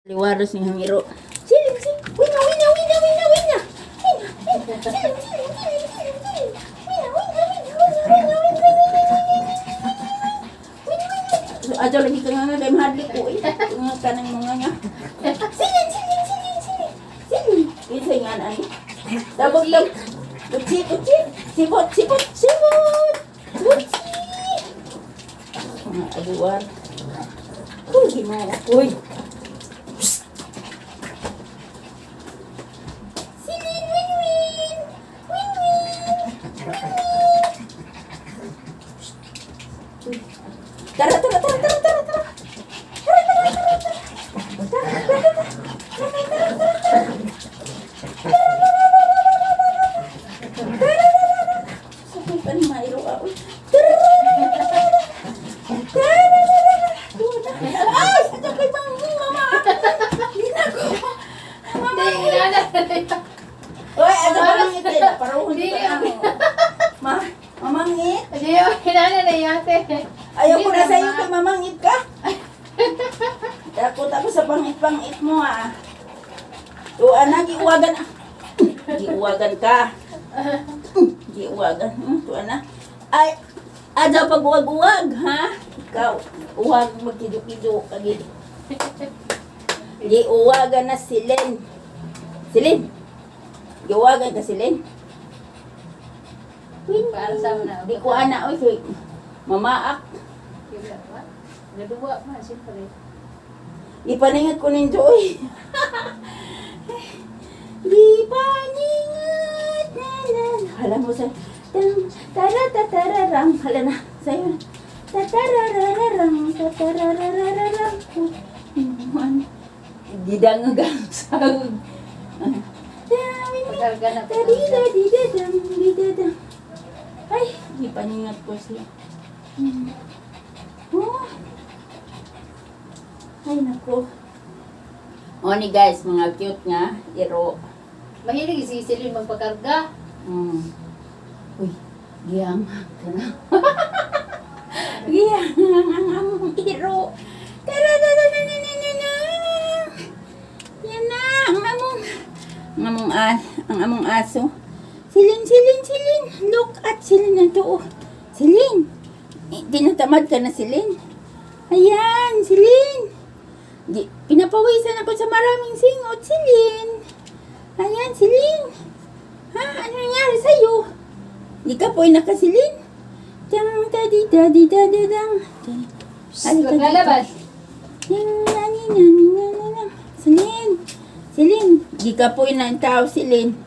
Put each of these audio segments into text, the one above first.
Liwaros ni hangiro. Silin, silin. Wina, wina, wina, wina, wina. Wina, wina. Silin, silin, silin, silin, silin. Wina, wina, wina, wina, wina, wina, wina, wina, wina, wina. Ato lagi ka nga kay mahadlik ko eh. Nga ka ng mga nga. Silin, silin, silin, silin. Silin. Isa nga na ni. Tabog tab. Kutsi, kutsi. Sibot, sibot, sibot. Kutsi. Mga abuan. Uy, ginoo. Uy. Silin, win, win. Win, win. Win, win. Tara, tara, tara, tara, tara, tara. Tara, tara, tara, tara. Tara, tara, tara. Tara, tara, tara, tara. Tara, tara, tara, tara. Sakit pa ni Mairo, ah, uy. Tara, tara, tara, tara. Tara, tara, tara. Ay! Ito kay Mama. Hindi na ko. Mama. Hindi, inana. Uy, ano pa lang ito? Paruhon Hindi, dito na. Ma, mamangit. Hindi, inana na yate. Ayaw ko na Hindi sa'yo naman. kay mamangit ka. Takot ako sa pangit-pangit mo ah. Tuan na, giuwagan ah. Giuwagan ka. Giuwagan. Tuan na. Ay, ada pag uwag-uwag, ha? Ikaw, uwag magkido-kido kagi. Giuwagan na si Len. Silin. Giuwagan ka si Len. Para sa mga. Di ko ana oy kay mamaak. Naduwa pa, siyempre. Ipaningat ko ninyo oy. Ipaningat na na. Hala mo sa tang tara tatararang hala na sayo. Tatararararang tatararararang. Gidangagang sahog. Pagkarga na. Tadidadidadam, didadam. Ay, gipaningat ko siya. Oh. Ay, nako. O ni guys, mga cute nga. Iro. Mahilig si Celine magpakarga. Uy, giyang ka na. Giyang ang among iro. Tara-tara-na-na-na-na. Yan na, ang among aso. Silin, silin, silin. Look at silin na to. Oh. Silin. Eh, tinatamad ka na, Silin. Ayan, Silin. Di, pinapawisan ako sa maraming singot, Silin. Ayan, Silin. Ha? Ano nangyari sa'yo? Di ka po nakasilin? Dang, dadi, dadi, dadi, dang. Halika dito. Maglalabas. Ning, nani, nani, nani, nani. Silin. Silin. Di ka po ang tao, Silin.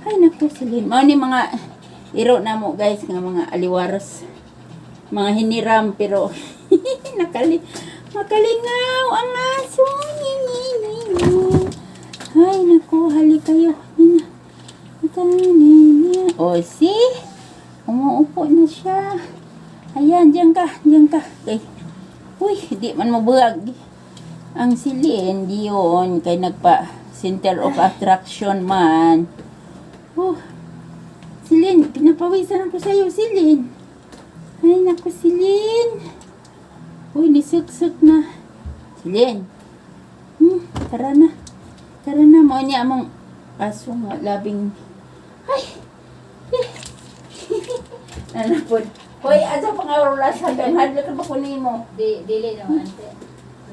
Ay, naku, Silin. Mao ni mga iro na mo, guys, nga mga aliwaros. Mga hiniram, pero makalingaw ang aso. Ni, ni, ni, ni. Ay, naku, hali kayo. Nina. Ni, O, see? Umuupo na siya. Ayan, diyan ka, diyan ka. Okay. Uy, di man mabuhag. Ang silin, diyon, kay nagpa center of attraction man. Oh, Silin, pinapawisan ako sa'yo, Silin. Ay, naku, Silin. Uy, nisuksok na. Silin. Tara na. Tara na, mao niya among aso nga, labing. Ay! Eh. Nanapod. Hoy, asa pang oras hanggang hadlok ka ba kunin mo? Di, dili naman,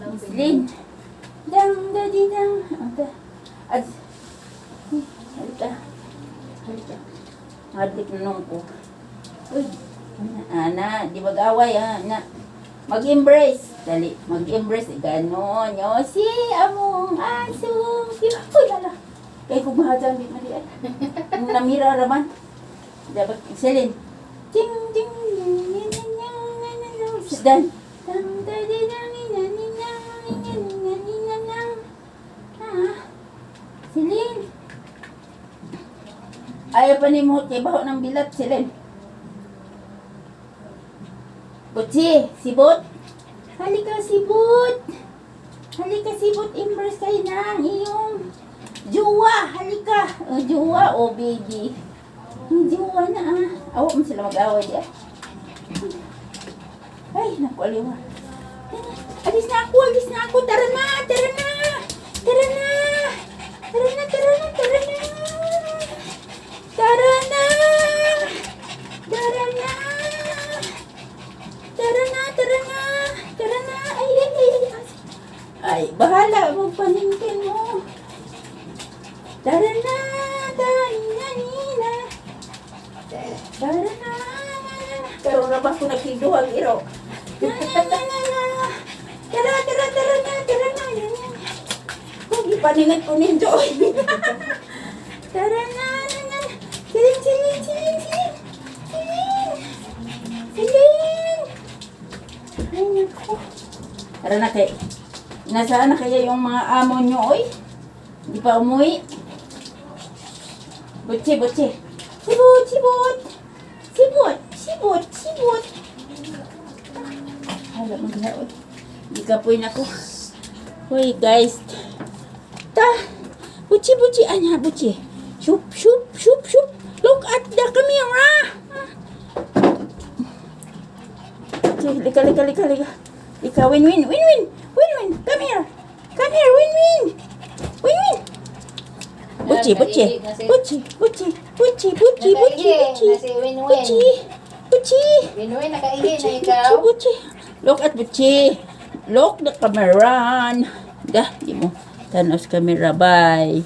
ante. Lin. Dang, dadi, dang. Ate. At, uy, halika. Halika. Hadlok na nung ko. Uy, ana, ana, di mag-away, ha, ana. Mag-embrace. Dali, mag-embrace. Ganon. O, si, among aso. Uy, lala. Kay kung mahadang, di mali. Namira raman. Dapat, Celine. Ting, ting, ting, ting, ting, ting, ting, ting. Dan. Dang, da, di, dang, ni, na, ni, na, ni, na, ni, na, ni, na, na. Ah, Celine. Ayaw pa ni mo kay baho ng bilat, Celine. Butsi, sibot. Halika, sibot. Halika, sibot. Embrace kayo ng iyong jowa. Halika. Oh, jowa, oh baby. Ang jowa na ah. Awa mo sila mag-away di ah. Ay, naku, aliwa. Alis na ako, alis na ako. Tara na, tara na. Hala, magpaningkin mo. Tara na, tara na, nina. Tara na, na, na, na. Karon na ba ako nakiduhag iro? Na, na, na, na, na. Tara, tara, tara na, tara na. Na, na. Huwag ipaningat ko ninyo. Tara na, na, na. Silin, silin, silin, silin. Silin. Silin. Ay, naku. Tara na kay. Nasaan na kaya yung mga amo nyo, oy? Hindi pa umuwi. Butchi, butchi. Sibot, sibot. Sibot, sibot, sibot. Hala, magla, oy. Hindi ka po ako. Hoy, guys. Ta. Butchi, butchi. Anya, butchi. Shup, shup, shup, shup. Look at the camera. Okay, lika, lika, lika, lika. Lika, win, win, win, win. Win, win. Come here. Come here, win, win. Win, win. Butchi, butchi. Butchi, butchi, butchi, butchi, butchi, Nakaihi butchi. na si Winwin. Butchi, butchi. Winwin, nakaihi na Butchi, butchi, ikaw. Butchi. Look at butchi. Look the camera. Dah, di mo. Tanaw sa camera. Bye.